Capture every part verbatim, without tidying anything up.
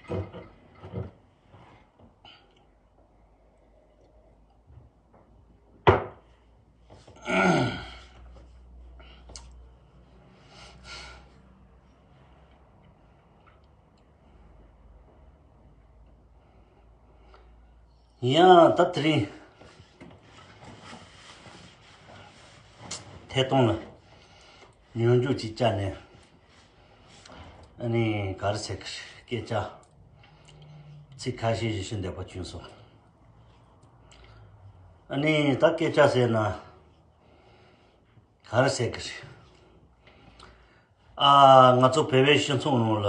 ཡང་ད་དེ་རིང་ཐད་གཏོང་ལ་ཉམས་འགྱུར་ཅིག་བཅར་ནས། ཨ་ནི་ག་རེ་ཟེར་གི་རེད། སྐད་ཆ་ཚིག་ཁ་ཤས་ཤིག་ཞུ་འདོད་པ་བྱུང་སོང་། ཨ་ནི་ད་སྐད་ཆ་ཟེར་ན་ག་རེ་ཟེར་གི་རེད། ཨ། ང་ཚོ་བོད་པའི་སྤྱི་ཚོགས་ནང་ལ།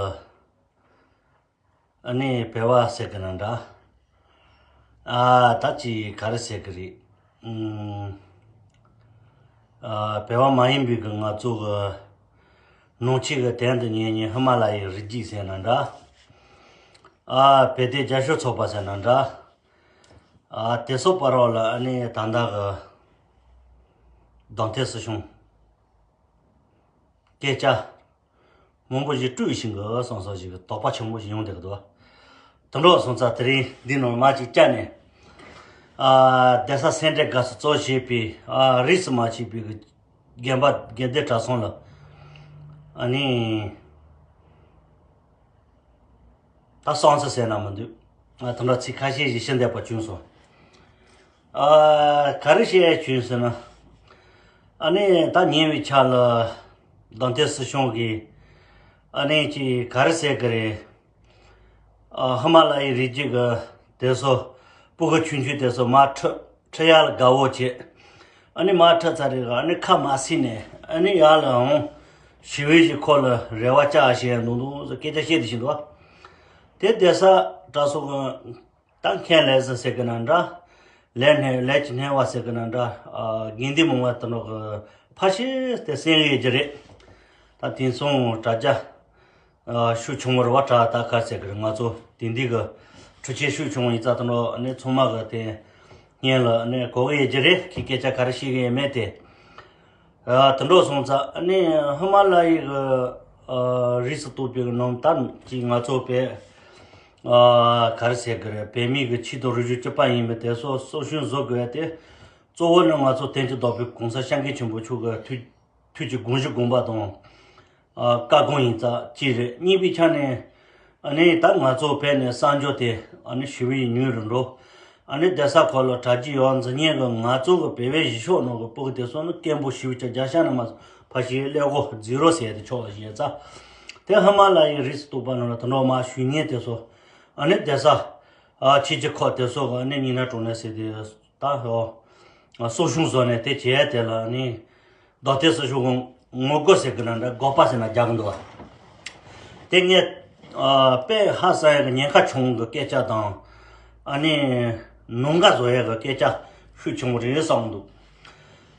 ཨ་ནི་བོད་པ་ཟེར་གི་ན་འདྲ། ཨ། ད་ཅི་ག་རེ་ཟེར་གི་རེད། ཨུམ། ཨ། བོད་པ་མ་ཡིན་པའི་གི་ང་ཚོ་གི་ནང་ཆོས་གི་དོན་དུ་གཉེན་ཉེ་ཧི་མ་ལ་ཡའི་རི་རྒྱུད་ཟེར་ན་འདྲ། ཨ། བོད་སྡེ་རྒྱ་ཤོད་ཚོགས་པ་ཟེར་ན་འདྲ། ཨ། དེ་ཚོ་བར་བ་ལ་ཨ་ནི་ད་ལྟ་གི་གདན་ཐེ་སྲིད་གཞུང་སྐད་ཆ་མང་པོ་ཞིག་སྤྲོས་ཤིང་གི་སོང་སོང་ཞིག་གི་དོགས་པ་ཆེན་པོ་ཞིག་ཡོང་བསྡད་ཀྱི་འདུག། དུད་འགྲོ་སོང་ཙང་དེ་རིང་འདི་ནང་མ་ཅིག་བཅར་ནས། ཨ། གདན་ས་སེ་འབྲས་དགའ་ཚོགས་གཙོ་བྱས་པའི། ཨ། རིས་སུ་མ་ཆད་པའི་གི་རྒན་པ་དགེ་ལྡན་གྲྭ་ཚང་ལ། ཨ་ནི། ད་སོང་ཙང་ཟེར་ན་མི་འདུག། ང་དེ་འདྲ་ཚིག་ཁ་ཤས་ཤིག་ཞུ་འདོད་པ་བྱུང་སོང་། ཨ། ག་རེ་བཤད་བྱུང་ཟེར་ན། ཨ་ནི་ད་ཉེ་བའི་ཆར་ལ་གདན་ཐེ་སྲིད་གཞུང་གིས་ཨ་ནི་ཅིག་ག་རེ་ཟེར་གི་རེད། ཨ། ཧི་མ་ལ་ཡའི་རི་རྒྱུད་ཀྱི་དེ་ཚོ་སྤུ་གུ་ཆུང་ཆུང་དེ་ཚོ་མར་ཁྲིད་ཁྲིད་ཡག་ལ་དགའ་བོ་བྱེད། ཨ་ནི་མར་ཁྲིད་ཚར་རེད། ཨ་ནི་ཁ་མ་བཟེད་ནས་ཨ་ནི་ཡར་ལ་འོང་། ཞི་བའི་གི་ཁོ་ལ་རེ་བ་བཅའ་བྱས་འདུག་འདུག་ཟེར་སྐད་ཆ་བཤད་བསྡད་བཞིན་འདུག། དེ་གདན་ས་གྲྭ་ཚང་གི་ད་མཁན་ལས་ཟེར་གི་ན་འདྲ། ལས་སྣེ་ལས་ཀྱི་སྣེ་བ་ཟེར་གི་ན་འདྲ། ཨ། དགེ་འདུན་མང་བ་དེ་འདྲ་གི་ཕར་ཕྱིན་དེ་གསན་གི་ཡོད་ཀྱི་རེད། ད་དེང་སང་དྲ་རྒྱ། ཨ། ཤུགས་ཆུང་ངུ་རེད་བ། དྲ་ད་ག་ཟེར་གི་རེད། ང་ཚོ་དེང་དུས་གི་འཕྲུལ་ཆས་ཤུགས་ཆུང་ངུ་ཡིན་ཙང་དེ་འདྲ་ནི་ཚང་མ་གི་དེ་སྔོན་ལ་ནི་གོ་གི་ཡོད་ཀྱི་རེད། ཁྱེད་སྐད་ཆ་ག་རེ་བཤད་གི་ཡོད་མེད་དེ། ཨ། དེ་འདྲ་སོང་ཙང་ནི་ཧི་མ་ལ་ཡའི་གི། ཨ། རིས་སུ་གཏོགས་པའི་གི་ནང་ད་ཅིག་ང་ཚོ་བོད། ཨ། ག་རེ་ཟེར་གི་རེད། བོད་མིའི་གི་ཆེས་མཐོའི་རིག་གཞུང་སྤྱི་པ་ཡིན་པའི་དེ་ཚོ་གསོ་སྐྱོང་བཟོ་དགོས་ཏེ། གཙོ་བོ་ནི་ང་ཚོ་དོན་གྱི་བདག་པོའི་གོང་ས་སྐྱབས་མགོན་ཆེན་པོ་མཆོག་གི་ཐུགས་ཐུགས་ཀྱི་དགོངས་གཞི་དགོངས་པ་དང་། ཨ། བཀའ་དགོངས་ཡིན་ཙང་གཅིག་རེད། གཉིས་པའི་ཆ་ནས་ཨ་ནི་ད་ང་ཚོ་བོད་ནས་གསར་འབྱོར་དེ་ཨ་ནི་ཞི་བའི་ཉུང་རུ་འགྲོ། ཨ་ནི་གདན་ས་ཁག་ལ་གྲ་སྒྲིག་ཡག་འཛིན་མཁན་གྱི་ང་ཚོ་གི་བོད་པའི་གཞིས་ཆགས་ནང་གི་སྤུ་གུ་དེ་ཚོ་ནི་སྐད་འབོད་ཞེ་པོ་ཅིག་རྒྱག་ཤག་ན་མ་ཕ་ཤི་ཀླད་ཀོར་ཛི་རོ་ཟེར་དེ་ཆོག་ལ་བཞེས་ཙང་། དེ་ཧི་མ་ལ་ཡའི་རིས་སུ་གཏོགས་པ་ནང་ལ་དེ་འདྲ་མ་ཞུ་མཁན་དེ་ཚོ་ཨ་ནི་གདན་ས། ཨ། ཆོས་བརྒྱུད་ཁག་དེ་ཚོ་གི་ཨ་ནི་སྙིང་ནད་གྲོངས་ནས་ཟེར་དེ། ད་ཨོ། གསོ་སྐྱོང་བཟོ་ནས་དེ་བྱས་དེ་ལ་ནི། རྡོ་ཐེ་སི་ཤོ་གུང་ངོ་རྒོལ་ཟེར་གི་ན་འདྲ། དགག་པ་ཟེར་ན་རྒྱག་གི་འདུག་བ། དེ་ངས། ཨ། དཔེ་ཧ་སང་ཡག་གི་ཉེན་ཁ་ཆུང་གི་སྐད་ཆ་དང་། ཨ་ནི། ནང་འགལ་བཟོ་ཡག་གི་སྐད་ཆ་ཤུགས་ཆེན་པོ་རེད་བསམ་འདུག།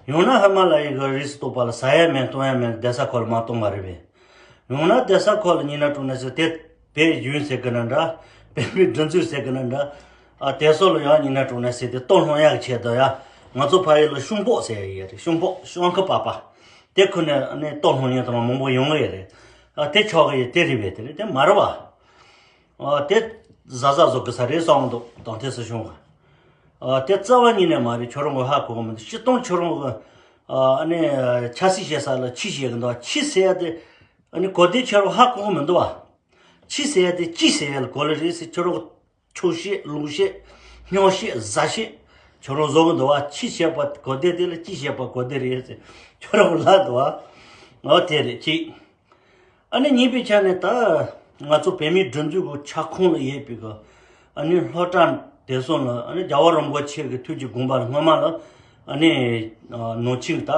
ཡང་ན་ཧི་མ་ལ་ཡའི་གི་རིས་སུ་གཏོགས་པ་ལ་ཟ་ཡག་མེད་གཏོང་ཡག་མེད། གདན་ས་ཁག་ལ་མ་གཏོང་བ་རེད་པས། ཡང་ན་གདན་ས་ཁག་ལ་སྙིང་ནད་གྲོངས་ནས་ཟེར་དེ་བོད་གཞུང་ཟེར་གི་ན་འདྲ། བོད་མིའི་སྒྲིག་འཛུགས་ཟེར་གི་ན་འདྲ། ཨ། དེ་ཚོ་ལ་ཡང་སྙིང་ནད་གྲོངས་ནས་ཟེར་དེ་གཏོར་བརླག་ཡག་ཆེད་དུ་ཡ། ང་ཚོ་ཕ་ཡུལ་ལ་ཤོང་སྤོགས་ཟེར་ཡ་ཡོད་རེད། ཤོང་སྤོགས་ཤོང་ཁུ་པ་པ། དེ་ཁུ་ནས་ནས་གཏོར་བརླག་ཡག་དང་མང་པོ་ཡོང་གི་ཡོད་རེད། ཨ། དེ་ཆོག་གི་ཡོད། དེ་རེད་པས། དེ་རེད། དེ་མ་རེད་བ། ཨ། དེ་ཟ་ཟ་བཟོ་གི་ས་རེད་བསམ་འདུག། གདན་ཐེ་སི་ཤོ་གུང་། ཨ། དེ་རྩ་བ་ཉིད་ནས་མ་རེད། ཁྱོད་རང་གི་ཧ་གོ་གི་མི་འདུག། སྤྱིར་བཏང་ཁྱོད་རང་གི། ཨ། ཨ་ནི་ཆབ་སྲིད་བཤད་ས་ལ་ཆོས་བཤད་གི་འདུག། ཆོས་ཟེར་ཡ་དེ། ཨ་ནི་གོ་དེ་ཁྱོད་རང་ཧ་གོ་གི་མི་འདུག་བ། ཆོས་ཟེར་ཡ་དེ་ཅི་ཟེར་ཡ་ལ་གོ་ལེ་རེད་ཟེར། ཁྱོད་རང་ཆོས་བཤད་ལུང་བཤད་སྨྱོ་བཤད་ཟ་བཤད་ཁྱོད་རང་བཟོ་གི་འདུག་བ། ཆོས་བཤད་པ་གོ་དེ་དེ་ལ་ཅི་བཤད་པ་གོ་དེ་རེད་ཟེར་ཁྱོད་རང་ལབ་འདུག་བ། འོ་དེ་རེད་གཅིག། ཨ་ནི་གཉིས་པའི་ཆ་ནས་ད་ང་ཚོ་བོད་མིའི་སྒྲིག་འཛུགས་ཀྱི་ཁྱབ་ཁོངས་ལ་ཡོད་པའི་གི་ཨ་ནི་སློབ་གྲྭ་དེ་ཚོ་ལ་ཨ་ནི་རྒྱལ་བ་རིན་པོ་ཆེ་གི་ཐུགས་ཀྱི་དགོངས་པ་ལ་སྔོན་མ་ལ་ཨ་ནི་ནང་ཆོས་ཀྱི་ད་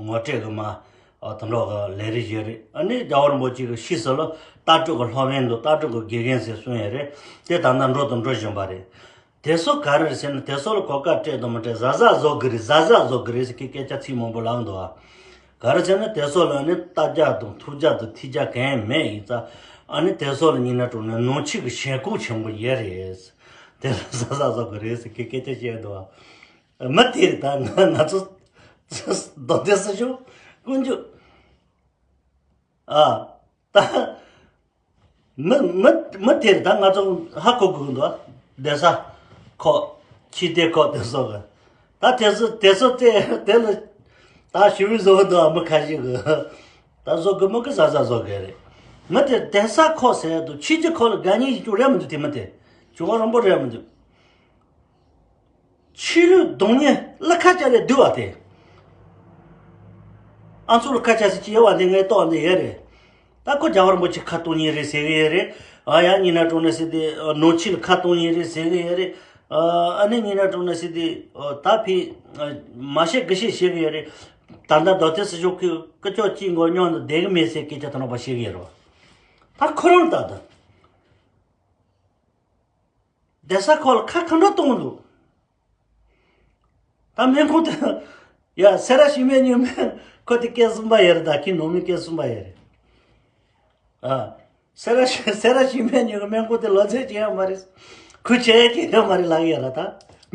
ངོ་སྤྲོད་གི་མ་དེ་འདྲ་གི་ལས་རིགས་ཡོད་རེད། ཨ་ནི་རྒྱལ་བ་རིན་པོ་ཆེ་གི་ཕྱིས་སུ་ལ་ལྟ་གྲུབ་ཀྱི་སློབ་དཔོན་དང་ལྟ་གྲུབ་ཀྱི་དགེ་རྒན་ཟེར་གསུམ་ཡོད་རེད། དེ་ད་ལྟ་འགྲོ་དང་འགྲོ་བཞིན་པ་རེད། དེ་ཚོ་ག་རེ་རེད་ཟེར་ན། དེ་ཚོ་ལ་གོ་སྐབས་སྤྲད་དང་མ་སྤྲད། ཟ་ཟ་བཟོ་གི་རེད། ཟ་ཟ་བཟོ་གི་རེད་ཟེར་གི་སྐད་ཆ་ཚིག་མང་པོ་ལབ་འདུག་ཨ། ག་རེ་ཟེར་ན་དེ་ཚོ་ལ་ནི་ལྟ་རྒྱ་དང་ཐུག་རྒྱ་དང་ཐོས་རྒྱ་གང་ཡང་མེད་ཡིན་ཙང་། ཨ་ནི་དེ་ཚོ་ལ་སྙིང་ནད་གྲོངས་ནས་ནང་ཆོས་ཀྱི་ཞེན་ཁོག་ཆེན་པོ་ཡོད་རེད། དེ་ལ་ཟ་ཟ་བཟོ་གི་རེད་ཟེར་གི་སྐད་ཆ་བཤད་འདུག་ཨ། མི་དེ་རེད། ད་ང་ང་ཚོ་གདན་ཐེ་སི་ཤོ་གུང་ཀུན་སྤྱོད། ཨ། ད། མི་མི་མི་དེར་ད་ང་ཚོ་ཧ་གོ་དགོས་འདུག་བསྡད་ས་ཁོག་ཕྱི་བལྟས་ཁོག་དེ་སོགས་གི། ད་དེ་ཚོ་དེ་ཚོ་དེ་དེ་ལ་ད་ཞུ་བའི་བཟོ་གི་འདུག་མི་ཁ་ཤས་གི། ད་བཟོ་གི་མི་གི་ཟ་ཟ་བཟོ་གི་རེད། མི་དེ་བསྡད་ས་ཁོག་ཟེར་འདུག་ཕྱི་རྒྱལ་ཁོག་ལ་དགའ་ཉེ་ཡིན་རྒྱུ་རེད་མི་འདུག་དེ་མི་དེ་ཇོ་བོ་རིན་པོ་རེད་མི་འདུག་ཆོས་ལུགས་གདོང་ཉེ་གླུ་ཁ་ཆ་རེ་བསྡུ་བ་དེ། ཨ་ཚོ་གླུ་ཁ་ཆ་ཟེར་གྱི་ཡོད་བ་འདི་ངའི་ཏོག་འདི་ཡོད་རེད། ད་ཁོ་རྒྱལ་བ་རིན་པོ་ཆེ་ཁ་གཏོང་ཉེ་རེད་ཟེར་གི་ཡོད་རེད། ཨ་ཡ་ཉིན་ན་གྲོང་ནས་ཟེར་དེ་ནོར་ཆེ་ལ་ཁ་གཏོང་ཉེ་རེད་ཟེར་གི་ཡོད་རེད། ཨ་ནི་ཉིན་ན་གྲོང་ནས་ཟེར་དེ་ད་ཕི་མ་བཤད་གི་བཤད་བཤད་གི་ཡོད་རེད། ད་ལྟ་རྡོ་ཐེ་སི་ཤོག་གི་སྐུ་ཕྱོགས་གཅིག་མགོ་རྙོག་འདི་བསྡད་གི་མེད་ཟེར་སྐད་ཆ་ཐོན་པ་བཤད་གི་ཡོད་རེད། ད་ཁོ་རང་ལྟ་ད། བསྡད་ས་ཁོག་ལ་ཁ་གང་འདྲ་གཏོང་འདུག་ད་སྨན་ཁང་དུ་ཡ་སེ་ར་ཤི་མེ་ཉུ་མེ་ཁོ་དེ་སྐད་གསུམ་པ་ཡོད་རེད། ད་ཁྱི་ནང་མི་སྐད་གསུམ་པ་ཡོད་རེད། ཨ་སེ་ར་ཤི་སེ་ར་ཤི་མེ་ཉུ་གི་སྨན་ཁང་དེ་ལོ་ཚད་ཅི་ཡང་མ་རེད། ཁུ་ཆེ་ཡ་ཁྱི་ཡང་མ་རེད་ལག་ཡ་ར་ད་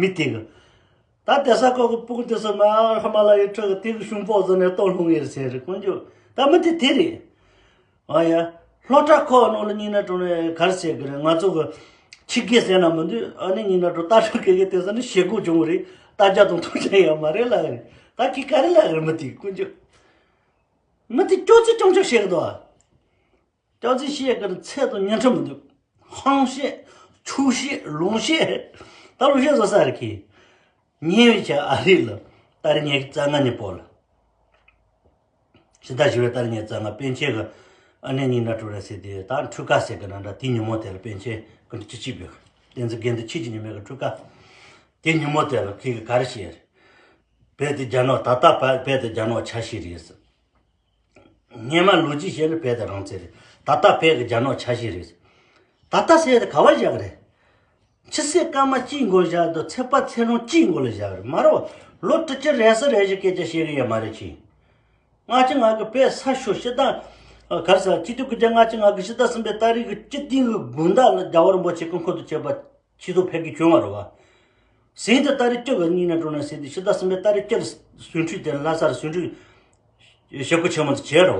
མི་དེ་གི། ད་བསྡད་ས་ཁོག་གི་སྤུ་གུ་དེ་ཚོ་མ་ཧ་མ་ལ་ཡི་ཁྲོད་གི་དེ་གི་ཤུང་པོ་བཟོ་ནས་གཏོང་ལྷུང་ཡོད་ཟེར་རེད་ཀུན་འཇུག་ད་མི་དེ་དེ་རེད། ཨ་ཡ། སློབ་གྲྭ་ཁོག་ནང་ལ་ཉིན་ན་གྲོང་ནས་ག་རེ་བྱེད་ཀྱི་རེད། ང་ཚོ་གི་ཕྱི་རྒྱལ་ཟེར་ན་མི་འདུག་ཨ་ནི་ཉིན་ན་གྲོང་ལྟ་གྲུབ་ཀྱི་གི་དེ་ཚོ་ནི་ཞེ་དགུ་བྱུང་བ་རེད། ལྟ་རྒྱ་དང་མཐོང་རྒྱ་ཡོད་མ་རེད་ལ་རེད། ད་ཁྱི་ག་རེ་ལ་རེད་མི་དེ་ཀུན་སྤྱོད། མི་དེ་སྐྱོ་ཚིག་ཅུང་ཅུང་བཤད་གི་འདུག་ཨ། སྐྱོ་ཚིག་བཤད་གི་རེད་ཚད་དང་བརྙན་འཕྲིན་མི་འདུག་ཧང་བཤད། ཆུ་བཤད། ལུང་བཤད། ད་ལུང་བཤད་བཟོ་ས་རེད་ཁྱི། ཉེ་བའི་ཆ་ཨ་རི་ལ་ཏ་རིག་ཉི་ཤུ་རྩ་ལྔ་ཉིན་པོ་ལ། ཕྱི་ཟླ་བཞི་པའི་ཏ་རིག་ཉི་ཤུ་རྩ་ལྔ་པཎ་ཆེན་གྱི་ཨ་ནེ་ཉིན་ན་གྲུ་ར་ཟེར་དེ་ད་འཕྲུལ་ཁ་ཟེར་གི་ན་འདྲ་དེ་ཉིན་མོ་དེ་ལ་པཎ་ཆེན་ཀུན་ཏུ་ཅི་ཅི་བོད་བསྟན་འཛིན་དགེ་འདུན་ཆོས་ཀྱི་ཉི་མའི་གི་འཕྲུལ་ཁ། དེ་ཉིན་མོ་དེ་ལ་ཁྱེད་ཀྱི་ག་རེ་བཤད་རེད། བོད་དེ་རྒྱ་ནག་ད་ལྟ་བོད་དེ་རྒྱ་ནག་ཆ་ཤས་རེད། སྔོན་མ་ལོ་རྒྱུས་བཤད་ན་བོད་དེ་རང་བཙན་རེད། ད་ལྟ་བོད་ཀྱི་རྒྱ་ནག་ཆ་ཤས་རེད། ད་ལྟ་ཟེར་དེ་ག་བ་བཞག་རེད། ཕྱི་སྲིད་སྐར་མ་གཅིག་མགོ་བཞག་འདུག་ཚེས་པ་ཚེས་རིང་གཅིག་མགོ་ལ་བཞག་རེད་མ་རེད་བ། ལོ་དྲུག་ཅུ་རེ་ས་རེ་བཞི་སྐད་ཆ་བཤད་གི་ཡོད་མ་རེད་ཁྱི། ལྔ་བཅུ་ང་དགུ་བོད་ས་ཤོར་ཕྱི་ཟླ་གར་ས་སྤྱི་འཐུས་སྐུ་ཕྱྭ་ལྔ་བཅུ་ང་དགུ་ཕྱི་ཟླ་གསུམ་པའི་ཏ་རིག་གི་བཅུ་བདུན་གི་དགོང་དག་ལ་རྒྱལ་བ་རིན་པོ་ཆེ་སྐུ་འཁོར་དུ་བཅས་པ་ཆིག་སྟོང་ཕེབས་ཀྱི་བྱུང་བ་རེད་བ། ཟིན་དུ་ཏ་རིག་བཅུ་གི་ཉིན་ན་གྲོང་ན་ཟིན་དུ་ཕྱི་ཟླ་གསུམ་པའི་ཏ་རིག་བཅུ་ལ་གསུང་འཕྲིན་དེ་ལྷ་སར་གསུང་འཕྲིན་ཞབས་སྐུ་ཆེན་མོ་དུ་བྱས་རེད་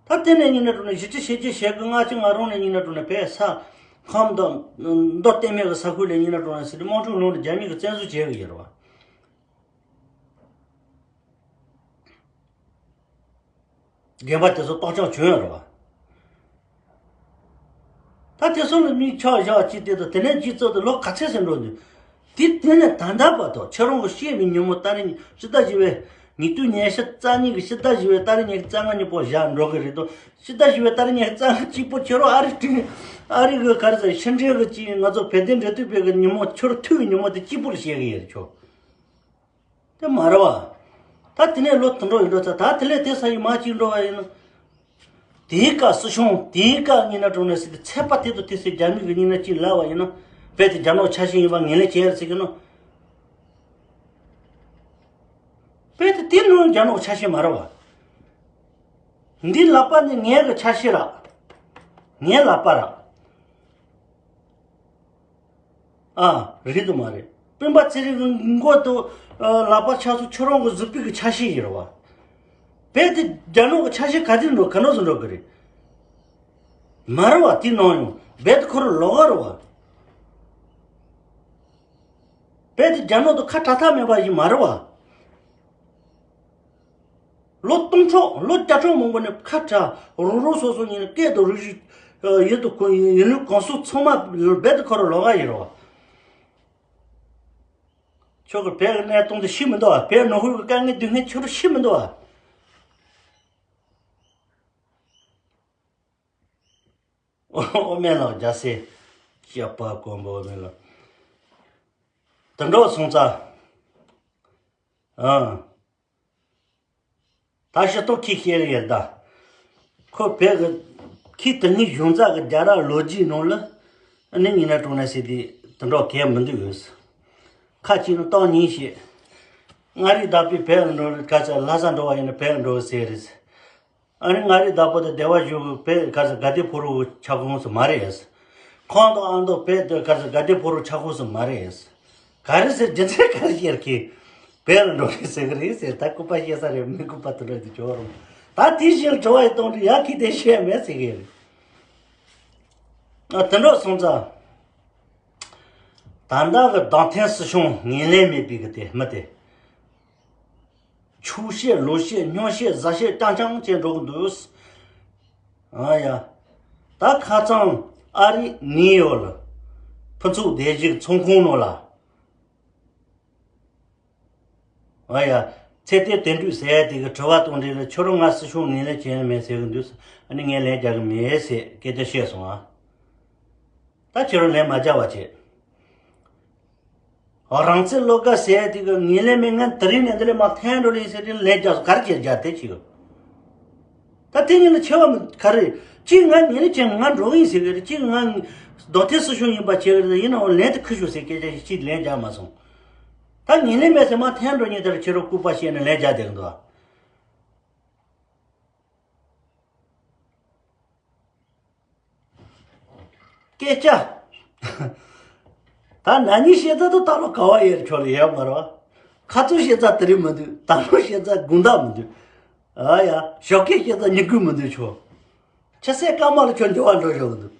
བ། ད་དེ་ནས་ཉིན་ན་གྲོང་ན་བཞི་བཅུ་ཞེ་བརྒྱད་ཞེ་དགུ་ལྔ་བཅུ་ང་རང་ནས་ཉིན་ན་གྲོང་ན་བོད་ས་ཁམས་དང་མདོ་སྟོད་སྨད་ཀྱི་ས་ཁུལ་ལ་ཉིན་ན་གྲོང་ན་ཟིན་དུ་དམངས་ཁྲོད་ལུང་ལ་རྒྱ་མི་གི་བཙན་བཟུང་བྱས་གི་ཡོད་རེད་བ། རྒན་པ་དེ་ཚོ་གཏོར་སྐྱོན་བྱུང་ཡོད་རེད་བ། ད་དེ་ཚོ་ལ་མིག་ཆགས་བཞག་ཅིག་དེ་དང་དེ་ནས་ཇི་ཙོག་ཏུ་ལོ་ག་ཚད་ཟིན་འགྲོ་འདུག་དེ་དེ་ནས་ད་ལྟ་བར་དུ་ཁྱེད་རང་གི་བཤད་པའི་ཉིན་མོ་ཏ་རིག་ཕྱི་ཟླ་བཞི་པའི་ཉིས་སྟོང་ཉི་ཤུ་རྩ་གཉིས་ཀྱི་ཕྱི་ཟླ་བཞི་པའི་ཏ་རིག་ཉི་ཤུ་རྩ་ལྔ་ཉིན་པོ་བཞག་འགྲོ་གི་རེད་དོ། ཕྱི་ཟླ་བཞི་པའི་ཏ་རིག་ཉི་ཤུ་རྩ་ལྔ་གཅིག་པོ་ཁྱེད་རང་ཨ་རི་ཁྲིད་ཨ་རི་གི་ག་རེ་ཟེར་ཕྱི་འབྲེལ་གི་ཅིག་ང་ཚོ་བོད་དོན་འབྲེལ་མཐུད་པའི་གི་ཉིན་མོ་ཁྱོད་ཐུག་གི་ཉིན་མོ་དེ་གཅིག་པོ་ལ་བཤད་གི་ཡོད་རེད་ཁྱོད། དེ་མ་རེད་བ། ད་དེ་ནས་ལོ་དུ་འགྲོ་ཡིན་འགྲོ་ཚ་ད་དེ་ལས་དེ་ས་ཡི་མ་གཅིག་འགྲོ་བ་ཡིན་ན། དེའི་སྐབས་སྲིད་སྐྱོང་དེའི་སྐབས་ཉིན་ན་གྲོང་ནས་སྲིད་དེ་ཚད་པ་དེ་དང་དེ་སྲིད་རྒྱ་མི་གི་ཉིན་ན་གཅིག་ལབ་བ་ཡིན་ན། བོད་དེ་རྒྱ་ནག་ཆ་ཤས་ཡིན་པ་ངེས་ལེགས་བྱས་ཡར་ཟེར་གི་ན། བོད་དེ་དེ་ནང་རྒྱ་ནག་ཆ་ཤས་མ་རེད་བ། འདི་ལབ་པ་ནི་ངའི་གི་ཆ་ཤས་ར། ངའི་ལབ་པ་ར། ཨ། རེད་དུ་མ་རེད། སྤེན་པ་ཚེ་རིང་གི་མགོ་དུ་ལག་པ་ཆགས་སུ་ཁྱོད་རང་གི་གཟུགས་པོའི་གི་ཆ་ཤས་ཡིན་རེད་བ། བོད་དེ་རྒྱ་ནག་གི་ཆ་ཤས་ག་དུས་འགྲོ་ག་ནོ་སུ་འགྲོ་གི་རེད། མ་རེད་བ་དེ་ནང་ཡོང་བོད་དེ་ཁོ་རང་ལོག་ག་རེད་བ། བོད་དེ་རྒྱ་ནག་དུ་ཁ་གྲག་ཐབས་མེད་པ་ཡིན་མ་རེད་བ། ལོ་སྟོང་ཕྲག་ལོ་བརྒྱ་ཕྲག་མང་པོ་ནས་ཁ་བྲལ་རང་རང་སོ་སོ་ཉིད་ནས་སྐད་དང་རུས་ཡིན་དུ་ཡིན་ལུགས་གང་སུ་ཚང་མ་རྦད་དེ་ཁོ་རང་ལོག་ག་ཡིན་རོ། ཁྱོད་ཀྱི་བོད་ཀྱི་གནས་སྟངས་དེ་ཤེས་མི་འདུག་བ། བོད་ནང་ཁུལ་གྱི་དཀའ་ངལ་སྡུག་བསྔལ་ཁྱོད་རང་ཤེས་མི་འདུག་བ། ཨོ་མེ་ལགས་རྒྱ་སེ་སྐྱབས་པ་དཀོན་པོ་ཨོ་མེ་ལགས་དུ་འགྲོ་སོང་ཙང་། ཨང་། ད་ཤི་ཏོག་ཁྱི་ཤེས་རེད་ད། ཁོ་བོད་ཀྱི་ཁྱི་དེ་ནི་གཞུང་ཚབ་ཀྱི་རྒྱ་ར་ལོ་རྒྱུས་ནང་ལ་ཨ་ནི་ཉིན་ན་གྲོང་ན་སྲིད་དེ་དུ་འགྲོ་གས་མི་འདུག་ཡོད། ཁ་ཅིག་ནི་སྟོང་ཉིན་ཤེས། མངའ་རིས་ཟླ་པའི་བོད་ལ་འགྲོ་རེད་ཁ་ཚ་ལྷ་ས་འགྲོ་བ་ཡིན་ན་བོད་ལ་འགྲོ་ཟེར་རེད། ཨ་ནི་མངའ་རིས་བདག་པོ་དང་སྡེ་བ་གཞུང་གི་བོད་ག་ས་དགའ་ལྡན་ཕོ་རོག་གི་ཆག་ཁོངས་སུ་མ་རེད། ཁོང་དང་ཨ་མདོ་བོད་དེ་ག་ས་དགའ་ལྡན་ཕོ་རོག་ཆག་ཁོངས་སུ་མ་རེད། ག་རེ་ཟེར་རྒྱུ་མཚན་ག་རེ་བཤད་ཀྱི། བོད་ལ་འགྲོ་རེད་ཟེར་གི་རེད་ཟེར་ད་སྐུ་པ་བཤད་ས་རེད་མི་སྐུ་པ་དུ་རེད་དུ་ཇོ་རུང་། ད་དེ་བཞིན་དྲི་བ་ཡི་གཏོང་དུས་ཡ་ཁི་དེ་བཤད་མེད་ཟེར་གི་རེད། ཨ། དེ་འདྲ་སོང་ཙང་། ད་ལྟ་གི་བདག་འཐེན་སྲིད་གཞུང་ངོས་ལེན་མེད་པའི་གི་དེ་མི་དེ། ཆོས་བཤད་ལོ་བཤད་སྨྱོ་བཤད་ཟ་བཤད་རྐྱང་རྐྱང་བྱས་འགྲོ་གི་འདུག། ཨ་ཡ། ད་ཁ་རྩང་ཨ་རི་ནིའུ་ཡོག་ལ་ཕུན་ཚོགས་སྡེ་བཞི་ཚོང་ཁང་ནང་ལ། ཨ་ཡ། ཚེ་བརྟན་དོན་གྲུབ་ཟེར་ཡ་དེ་གི་དྲི་བ་གཏོང་དུས་ལ་ཁྱོད་རང་ང་སྲིད་གཞུང་ངོས་ལེན་བྱས་ནི་མེད་ཟེར་གི་འདུག། ཨ་ནི་ངས་ལན་རྒྱག་གི་མེད་ཟེར་སྐད་ཆ་བཤད་སོང་ཨ། ད་ཁྱེད་རང་ལན་མ་རྒྱག་པ་བྱེད། རང་བཙན་བློ་དགའ་ཟེར་ཡ་དེ་གི་ངོས་ལེན་མེད། ང་དེ་རིང་ནས་འདི་ལས་མར་འཐེན་འགྲོ་ལེ་ཟེར་དུས་ལན་རྒྱག་སོང་། ག་རེ་བྱས་རྒྱག་དེ་བྱེད་གི། ད་དེ་ཉིད་ལ་ཆེ་བ་མི་ག་རེ། གཅིག་ང་ཉིན་རེ་ཆེ་ང་འགྲོ་གི་ཡིན་ཟེར་གི་རེད། གཅིག་ང་རྡོ་ཐེ་སྲིད་གཞུང་ཡིན་པ་བྱེད་གི་རེད། ཡིན་ནའང་ལན་དེ་ཁུ་ཞུ་ཟེར་སྐད་ཆ་ཞིག་གཅིག་ལན་རྒྱག་མ་སོང་། ད་ཉིན་རེ་མེད་ཟེར་མ་འཐེན་འགྲོ་ཉིན་དེར་ཁྱེད་རང་ལྐུགས་པ་བཤད་ནས་ལན་རྒྱག་བསྡད་གི་འདུག། སྐད་ཆ། ད་ན་ནིང་བཤད་ཚ་དང་ད་ལོ་ག་བ་ཡེར་ཆོག་ལ་ཡོད་མ་རེད་བ། ཁ་ཚུར་བཤད་ཚ་དེ་རིང་མི་འདུག། ད་ལོ་བཤད་ཚ་དགུང་དག་མི་འདུག། ཨ་ཡ། ཞོགས་ཀས་བཤད་ཚ་ཉིན་གུང་མི་འདུག་ཆོག། ཆུ་ཚོད་སྐར་མ་ལ་ཁྱོད་འགྱུར་བ་འགྲོ་ཞོག་འདུག།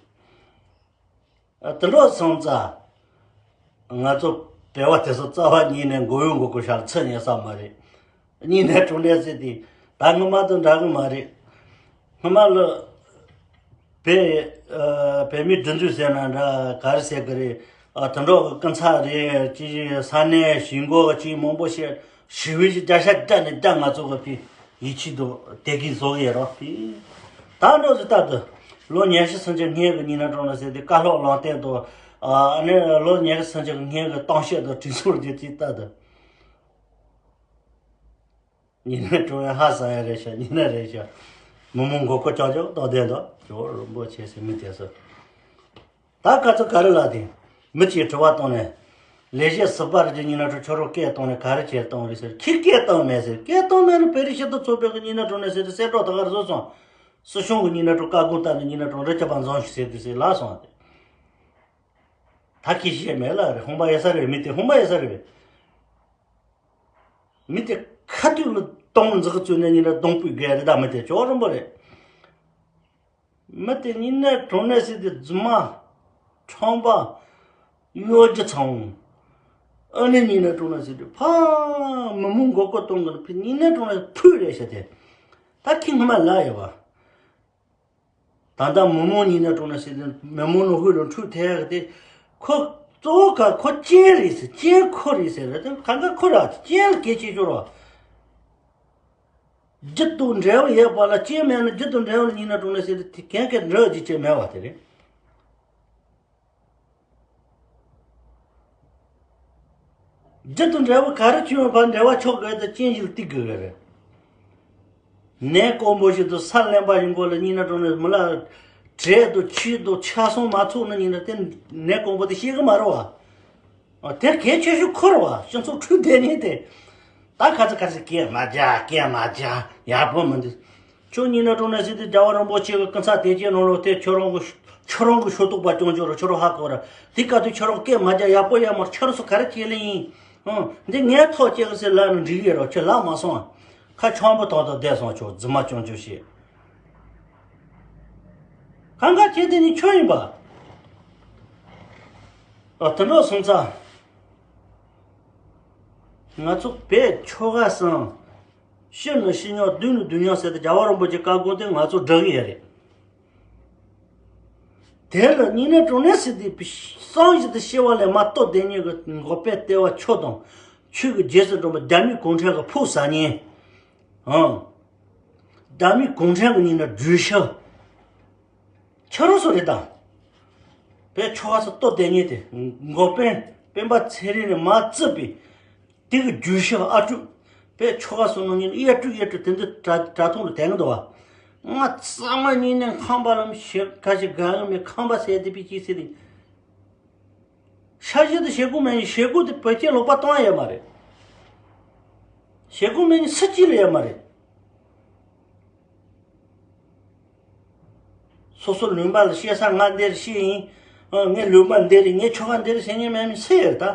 ཨ། དེ་འདྲ་སོང་ཙང་། ང་ཚོ་བོད་པ་དེ་ཚོ་རྩ་བ་ཉིད་ནས་མགོ་གཡོག་མགོ་སྐོར་ཤར་ཚུར་ཉན་ས་མ་རེད། གཉིས་ནས་གྲོང་ནས་ཟེར་དེ་ད་སྔོན་མ་དང་འདྲ་གི་མ་རེད། སྔོན་མ་ལ་བོད་ཨ་བོད་མིའི་སྒྲིག་འཛུགས་ཟེར་ན་འདྲ་ག་རེ་ཟེར་གི་རེད། ཨ། དེ་འདྲ་གི་སྐུ་ཚབ་རེད། ཅིག་ས་གནས་གཞིས་འགོ་ཅིག་མང་པོ་ཞིག་ཞི་བའི་ཞིག་བརྒྱ་ཆ་བརྒྱ་ནས་བརྒྱ་ང་ཚོ་གི་ཕི་ཡིད་ཆེས་དང་དད་གུས་བཟོ་གི་ཡོད་རོགས་ཕི། ད་འདྲ་ཟེར་ལྟ་དུ། ལོ་ཉི་ཤུ་སུམ་ཅུ་སྔོན་གྱི་ཉི་ན་གྲོང་ན་ཟེར་དེ་བཀའ་སློབ་ལམ་སྟོན་དང་། ཨ་ནི་ལོ་ཉི་ཤུ་སུམ་ཅུ་སྔོན་གྱི་གཏམ་བཤད་དང་དྲིན་གཟོ་རྒྱུ་ཅིག་ལྟ་དུ། ཉི་ན་གྲོང་ཡང་ཧ་སང་ཡ་རེད་ཤག། ཉི་ན་རེད་ཤག། མི་མང་མགོ་སྐོར་ཅང་ཅང་བཏང་བསྡད་འདུག། ཇོ་བོ་རིན་པོ་ཆེ་ཟེར་མི་དེ་ཚོ། ད་ཁ་ཚོ་ག་རེ་ལ་དེ། མི་གཅིག་དྲི་བ་བཏང་ནས། ལས་བྱེད་ཟུར་པ་རེ་ཅིག་ཉི་ན་གྲོང་ཁྱོད་རང་སྐད་བཏང་ནས་ག་རེ་བྱས་བཏང་རེད་ཟེར། ཁྱེད་སྐད་བཏང་མེད་ཟེར། སྐད་བཏང་མེད་ན་བོད་རིགས་སྤྱི་མཐུན་ཚོགས་པའི་གི་ཉི་ན་གྲོང་ནས་ཟེར་དུས་གསལ་བསྒྲགས་ད་ག་རེ་བཟོ་སོང་། སྲིད་གཞུང་གི་ཉི་ན་གྲོང་བཀའ་དགོངས་ལྟར་ནས་ཉི་ན་གྲོང་རི་ཁྱབ་པ་འཛོམས་ཤིག་ཟེར་དུས་ཟེར་ལབ་སོང་བ་དེ། ད་ཁྱེད་བཤད་མེད་ལ་རེད། ཧོང་པ་ཡེ་ས་རེད། མི་དེ་ཧོང་པ་ཡེ་ས་རེད། མི་དེ་ཁ་ཐུག་ལ་སྟོང་འཛག་བཙུགས་ནས་ཉི་ན་སྡོང་པོའི་སྒལ་རེད། ད་མི་དེ་ཇོ་བོ་རིན་པོ་རེད། མི་དེ་ཉི་ན་གྲོང་ནས་ཟེར་དེ་རྫུན་མ། ཁྲམ་པ། གཡོ་སྒྱུ་ཚང་། ཨ་ནི་ཉི་ན་གྲོང་ནས་ཟེར་དེ་ཕ། མི་མང་མགོ་སྐོར་གཏོང་གི་ཕི་ཉི་ན་གྲོང་ནས་ཕུད་རེད་ཤག་དེ། ད་ཁྱི་སྔོན་མ་ལ་ཡོད་པ། ད་ལྟ་མི་མང་ཉི་ན་གྲོང་ནས་ཟེར་དེ་མི་མང་ནང་ཧུད་ལ་འཁྲུག་ཐལ་གི་དེ། ཁོ་གཙོ་བོ་ག་ཁོ་ཅན་རེད་ཟེར། ཅན་ཁོ་རེད་ཟེར་རེད། དེ་གང་ག་ཁོ་ར་ཅན་ལ་གལ་ཆེ་ཤོས་རེད་བ། རྒྱུ་དང་འབྲས་བུ་ཡོད་པ་ལ་རྐྱེན་མེད་ན་རྒྱུ་དང་འབྲས་བུ་ལ་ཉི་ན་གྲོང་ནས་ཟེར་དེ་གན་གན་འབྲས་བུ་ཅིག་ཅིག་མེད་པ་དེ་རེད། རྒྱུ་དང་འབྲས་བུ་ག་རེ་བྱུང་བ་འབྲེལ་བ་ཆོག་གི་དང་རྐྱེན་གཞིར་ཏིག་དགོས་གི་རེད། ནད་དཀོན་པོ་ཞིག་ཏུ་ས་ལེན་པ་ཡིན་གོ་ལ་ཉི་ན་གྲོང་ནས་མི་ལ་བྲེལ་དང་ཆུ་དང་ཆ་ཚང་མ་ཚུགས་ན་ཉི་ན་དེ་ནད་དཀོན་པོ་དེ་ཤེས་གི་མ་རེད་བ། ཨ། དེ་གལ་ཆེ་ཤོས་ཁོ་རེད་བ། སྤྱི་ཚོགས་འཁྲུག་བསྡད་ནས་དེ། ད་ཁ་ཚ་ཁ་ཚ་སྐད་མ་རྒྱག། སྐད་མ་རྒྱག། ཡག་པོ་མི་འདུག། ཁྱོད་ཉི་ན་གྲོང་ནས་ཟེར་དུས་རྒྱལ་བ་རིན་པོ་ཆེ་གི་སྐུ་ཚབ་དེ་ཅན་ནང་ལོགས་དེ་ཁྱོད་རང་གི་ཁྱོད་རང་གི་ཤོ་ཏོག་པ་སྐྱོང་ཆོག་ར་ཁྱོད་རང་ཧ་གོ་ར། དེ་ག་དུས་ཁྱོད་རང་སྐད་མ་རྒྱག། ཡག་པོ་ཡག་མོ། ཁྱོད་རང་ཚོ་ག་རེ་བྱེད་ལེ་ཡིན། ཨང་། འདི་ངས་ཐོག་བཅད་གི་ཟེར་ལབ་ན་འགྲིག་གི་རོ། ཁྱོད་ལབ་མ་སོང་། ཁ་ཆང་པོ་ཐོག་ཐོག་བསྡད་སོང་། ཁྱོད་རྫུན་མ་སྐྱོང་ཆོག་ཤེས། གང་ག་ཁྱེད་དེ་ནི་ཁྱོད་ཡིན་པ། ཨ། དེ་འདྲ་སོང་ཙང་། ང་ཚོ་བོད་ཆོལ་ཁ་གསུམ། སྤྱི་ནི་སྤྱི་སྙོམས། འདུས་ནི་འདུས་སྙོམས་ཟེར་ཏེ་རྒྱལ་བ་རིན་པོ་ཆེ་བཀའ་དགོངས་དེ་ང་ཚོ་སྒྲུབ་ཀྱི་ཡོད་རེད། དེ་ལ་ཉི་ན་གྲོང་ནས་ཟེར་དེ་བསམ་བཞིན་དུ་སྐྱེ་བ་ལས་མ་གཏོགས་དེ་ཉིད་ཀྱི་འགོག་པའི་ལྟེ་བ་ཆོས་དང་། ཆོས་ཀྱི་རྗེས་སུ་འགྲོ་བ་རྒྱ་མི་གུང་ཁྲན་གྱི་ཕུགས་ཟ་ཉེན། ཨང་། རྒྱ་མི་གུང་ཁྲན་གྱི་ཉིན་ན་བརྗོད་ཤག། ཁྱེད་རང་ཚོ་རེད་དམ། བོད་ཆོལ་ཁ་གསུམ་གཏོར་བསྡད་མཁན་དེ། འགོག་པ་སྤེན་པ་ཚེ་རིང་ནས་མར་བཙུགས་པའི་དེ་གི་རྒྱུ་ཤག་ཨ་ཀྲུག། བོད་ཆོལ་ཁ་གསུམ་ནང་ཉིད་ཨ་ཀྲུག་ཨ་ཀྲུག་དེ་འདི་དྲ་དྲ་ཐོག་ལ་དེང་གི་འདུག་བ། ང་ཚང་མ་ཉིད་ནས་ཁམས་པ་ལ་ཞེ་ཁ་ཞིག་དགའ་གི་མེད། ཁམས་པ་ཟེར་དེ་པའི་ཅི་ཟེར་དེ། ཤ་ཞེ་དེ་ཞེ་དགུ་མེད་ནི། ཞེ་དགུ་དེ་བོད་ཆས་ལོག་པ་གཏོང་ཡ་ཡོད་མ་རེད། ཞེ་དགུ་མེད་ནི་སུ་གཅིག་ལ་ཡོད་མ་རེད། སོ་སོ་ལུང་པ་ལ་བཤད་ས་ང་འདིར་བཤད་ཡིན། ཨ། ངའི་ལུང་པ་འདི་རེད། ངའི་ཆོལ་ཁ་འདི་རེད་ཟེར་མཁན་མེད་མི་སུ་ཡོད་ད།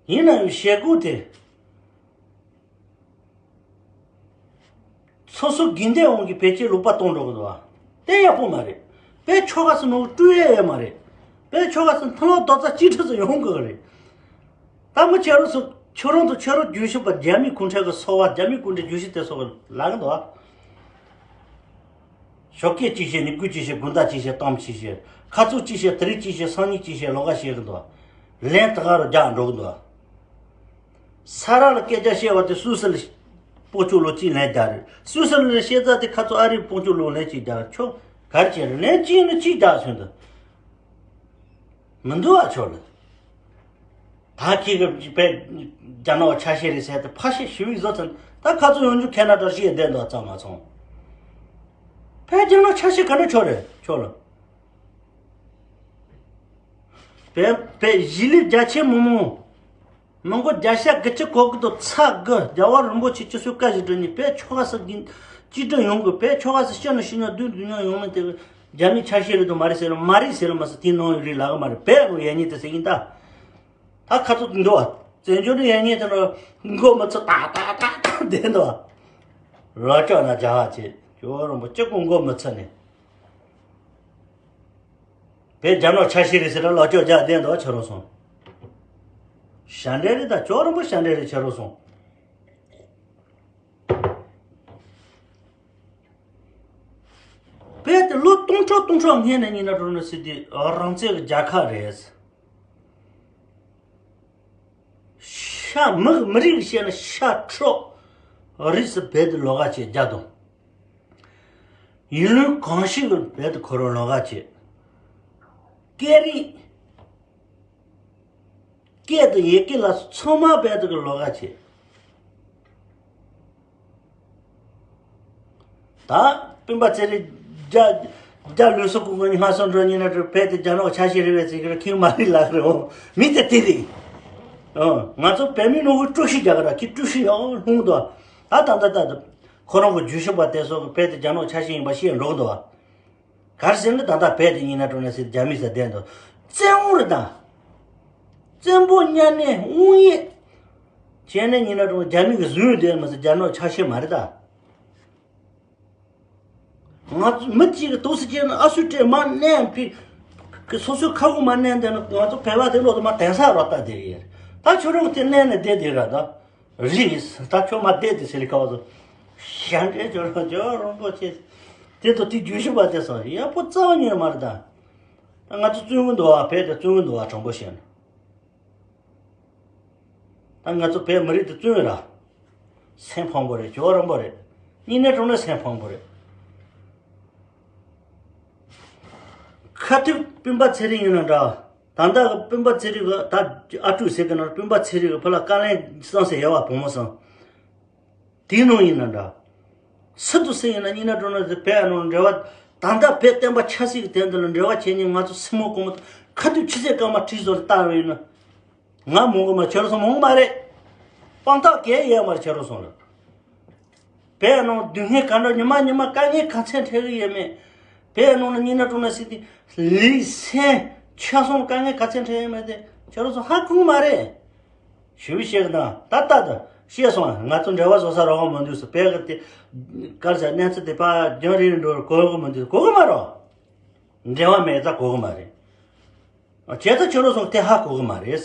ཡིན་ན་ཡང་ཞེ་དགུ་དེ། སོ་སོ་དགེ་འདུན་དབང་གིས་བོད་ཀྱི་ལུགས་པ་སྟོང་འགྲོ་གི་འདུག་བ། དེ་ཡག་པོ་མ་རེད། བོད་ཆོལ་ཁ་སོ་ནོ་སྤྲུལ་ཡས་ཡོད་མ་རེད། བོད་ཆོལ་ཁ་སོ་མཐུན་ལམ་རྡོག་རྩ་གཅིག་སྒྲིལ་སུ་ཡོང་དགོས་རེད། ད་མི་ཁྱེད་རང་ཚོ་ཁྱོད་རང་ཚོ་ཁྱོད་རང་རྒྱུད་ཤུག་པ་རྒྱ་མི་གུང་ཁྲན་གི་སོ་བ་རྒྱ་མི་གུང་ཁྲན་རྒྱུད་ཤུག་དེ་སོ་བ་ལ་གི་འདུག་བ། ཞོགས་ཀས་གཅིག་བྱས་ནས་དགུ་གཅིག་བྱས་དགུན་ཟླ་གཅིག་བྱས་གཏམ་གཅིག་བྱས་ཁ་རྩོད་གཅིག་བྱས་དེ་རིང་གཅིག་བྱས་སང་ཉིན་གཅིག་བྱས་ལོ་འགའ་བྱས་གི་འདུག་བ། ལན་ད་ག་རུ་རྒྱག་འགྲོ་གི་འདུག་བ། ས་ར་ལ་སྐད་ཆ་བཤད་པ་དེ་སུད་སི་ལ་སྤོ་ཆོག་ལོ་གཅིག་ལན་རྒྱག་རེད། སུད་སི་ལ་བཤད་ཚ་དེ་ཁ་ཚོ་ཨ་རིའི་སྤོ་ཆོག་ལོ་ལན་གཅིག་རྒྱག་ཆོག་ག་རེ་བྱས་རེད། ལན་གཅིག་ནི་གཅིག་རྒྱག་ཚོད་འདུག་མི་འདུག་ཨ་ཆོག་ལ། ད་ཁྱེད་ཀྱི་བོད་རྒྱ་ནག་ཆ་ཤས་རེད་ཟེར་ཏེ་ཕ་ཤས་ཞུ་བའི་བཟོ་ཚན་ད་ཁ་ཚོ་ཡོང་རྒྱུ་ཁེ་ན་ཌ་ཤི་ཡ་བསྡད་འདུག་ཙམ་མ་སོང་། བོད་རྒྱ་ནག་ཆ་ཤས་ག་འདྲ་ཆོག་རེད་ཆོག་ལ། བོད་བོད་གཞིས་ལུས་རྒྱ་ཆེ་མི་མང་མི་མགོ་བརྒྱ་ཤ་དགུ་བཅུ་གོ་དགུ་དང་ཚ་དགུ་རྒྱལ་བ་རིན་པོ་ཆེ་སྤྱི་གསོལ་བཀའ་བཞིན་སྒྲུབ་ནས་བོད་ཆོལ་ཁ་སོ་གཅིག་སྒྲིལ་ཡོང་དགོས། བོད་ཆོལ་ཁ་སོ་སྤྱི་ནས་ཤི་ཉོ་བདུད་འདུལ་ཉོ་ཡོང་མིན་དེ་རྒྱ་མི་ཆ་ཤས་རེད་དང་མ་རེད་ཟེར་ལ་མ་རེད་ཟེར་ལ་མ་ཟེར་དེའི་ནང་ཡོད་རེད་ལ་གི་མ་རེད། བོད་རུ་ཡ་ཉེས་དེ་ཟེར་ཡིན་ད། ད་ཁ་ཚོ་འདུག་བ། བཙན་བྱོལ་ནས་ཡ་ཉེས་དེ་ལ་མགོ་མི་ཚོས་ཏག་ཏག་ཏག་ཏག་བསྡད་འདུག་བ། ལོ་ཅོག་ན་རྒྱ་བ་ཆེ་ཇོ་རོང་པོ་སྤྱི་ཁོག་མགོ་མི་ཚོས་ནས། བོད་རྒྱ་ནག་ཆ་ཤས་རེད་ཟེར་ན་ལོ་ཅོག་རྒྱག་བསྡད་འདུག་བ། ཁྱེད་རང་སོང་། ཞབས་འདྲེན་རེད་ད། ཇོ་རོང་པོ་ཞབས་འདྲེན་རེད། ཁྱེད་རང་སོང་། བོད་དེ་ལོ་སྟོང་ཕྲག་སྟོང་ཕྲག་སྔོན་ནས་ཡིན་ན་འགྲོ་ན་སྲིད་དེ་རང་བཙན་གྱི་རྒྱལ་ཁབ་རེད། ཤ་མི་མི་རིགས་བཤད་ན་ཤ་ཁྲག་རིས་སུ་བོད་དེ་ལོགས་ཀ་བྱས་རྒྱ་དང་། ཡུལ་ལུང་གང་ཞིག་གི་བོད་དེ་ཁོ་རང་ལོགས་ཀ་བྱས། སྐད་རིགས། སྐད་དང་ཡི་གེ་ལ་ཚང་མ་བོད་དེ་གི་ལོགས་ཀ་བྱས། ད་སྤུན་པ་ཚེ་རིང་རྒྱ་རྒྱ་ལོས་སུ་ཀུ་ཀུ་ཉི་མ་སོང་འགྲོ་ཉི་ན་འགྲོ་བོད་དེ་རྒྱ་ནག་ཆ་ཤས་རེད་བས་ཚིག་གི་ཁྱིམ་མ་རིག་ལག་རེད་འོ། མི་དེ་དེ་རེད། ཨོ་ང་ཚོ་བོད་མི་ནང་གི་དཀྲུག་ཤིང་རྒྱག་གི་ར་ཁྱི་དཀྲུག་ཤིང་ཡང་ལྷུང་འདུག་ད་ད་ད་ད་ཁོ་རང་གི་རྒྱུད་ཤུག་པ་དེ་སོགས་ཀྱི་བོད་དེ་རྒྱ་ནག་ཆ་ཤས་ཡིན་པ་ཤེས་འགྲོ་གི་འདུག་བ། གར་ཟེར་ན་ད་ལྟ་བོད་དེ་ཉིན་ན་གྲོང་ན་ཟེར་རྒྱ་མི་ཟེར་བསྡད་འདུག་བཙན་དབང་རེད་ད། བཙན་པོ་གཉའ་གནོན་དབང་ཡས། བྱས་ན་ཉིན་ན་གྲོང་རྒྱ་མི་གི་བཟུང་བསྡད་མ་ཟེར་རྒྱ་ནག་ཆ་ཤས་མ་རེད་ད། ང་ཚོ་མི་གཅིག་གི་དུག་སེ་བྱས་ན་ཨ་སུ་སྤྲད་མ་གནས་ཕི། གི་སོ་སོའི་ཁ་ཁུ་མ་གནས་འདས་ན་ང་ཚོ་བོད་པ་དེ་ལོ་དུ་མ་དན་ས་རོ་ལྟ་དེ་ཡས། ད་ཁྱོད་རང་དེ་གནས་ནས་བསྡད་དེ་ར་ད། རིགས་ད་ཁྱོད་མ་བསྡད་དེ་ཟེར་ཁ་བ་ཚོ། ཞལ་འདྲེན་ཇོ་རོང་ཇོ་རོང་པོ་ཆེ། དེ་ཚོ་དེ་རྒྱུད་ཤུག་པ་དེ་སོང་ཡག་པོ་རྩ་བ་ཉིད་མ་རེད་ད། ད་ང་ཚོ་བཙུན་གི་འདུག་བ་བོད་དེ་བཙུན་གི་འདུག་བ་དྲང་པོ་བཤད་ན། ད་ང་ཚོ་བོད་མི་རིགས་དེ་བཙུན་ར། སེམས་ཕངས་པོ་རེད་ཇོ་རོང་པོ་རེད། གཉིས་ནས་དྲུང་ནས་སེམས་ཕངས་པོ་རེད། ཁ་ཐུག་སྤུན་པ་ཚེ་རིང་ཡིན་ན་འདྲ། ད་ལྟ་གི་སྤུན་པ་ཚེ་རིང་གི་ད་ཨ་ཀྲུག་ཟེར་གི་ན་སྤུན་པ་ཚེ་རིང་གི་ཕུ་ལ་དཀའ་ལས་བསམ་སེ་ཡ་བ་བུ་མོ་སང་། དེའི་ནང་ཡིན་ན་འདྲ། སུ་དུ་སུ་ཡིན་ན་གཉིས་ན་གྲོང་ན་དེ་བས་ནང་འབྲེལ་བ་ད་ལྟ་བས་བསྟན་པ་ཆབ་སྲིད་ཀྱི་དོན་དུ་ལ་འབྲེལ་བ་བྱེད་ཉིན་ང་ཚོ་སྲིན་མོ་གོང་མ་ཁ་ཐུག་ཆུ་ཚད་སྐར་མ་ཁྲིད་བཟོ་ལྟ་བ་ཡིན་ན། ང་མོང་གི་མ་ཁྱེད་རང་ཚོ་མོང་གི་མ་རེད། དཔང་རྟགས་གས་ཡས་མ་རེད་ཁྱེད་རང་ཚོ་ལ། བས་ནང་སྡུག་བསྔལ་ག་འདྲ་ཉི་མ་ཉི་མ་དཀའ་ངལ་ག་ཚད་འཕྲད་གི་ཡོད་མེད། བས་ནང་ལ་གཉིས་ན་གྲོང་ན་སྲིད་དེ་ལུས་སེམས་ཆགས་སོང་དཀའ་ངལ་ག་ཚད་འཕྲད་ཡོད་མེད་དེ་ཁྱེད་རང་ཚོ་ཧ་གོ་གི་མ་རེད། ཞུ་བའི་བཤད་གི་དང་ད་ལྟ་དང་བཤད་སོང་ང་ཚོ་འབྲེལ་བ་བཟོ་ས་རོགས་མ་འདུག་སུ་བས་གི་དེ་གར་ས་གནས་ཚུལ་དེ་ཕ་རྒྱང་རིང་འགྲོ་གོ་གི་མ་འདུག་གོ་གི་མ་རོགས། འབྲེལ་བ་མེད་ཙང་གོ་གི་མ་རེད། བྱས་ཙང་ཁྱོད་རང་ཚོ་དེ་ཧ་གོ་གི་མ་རེད།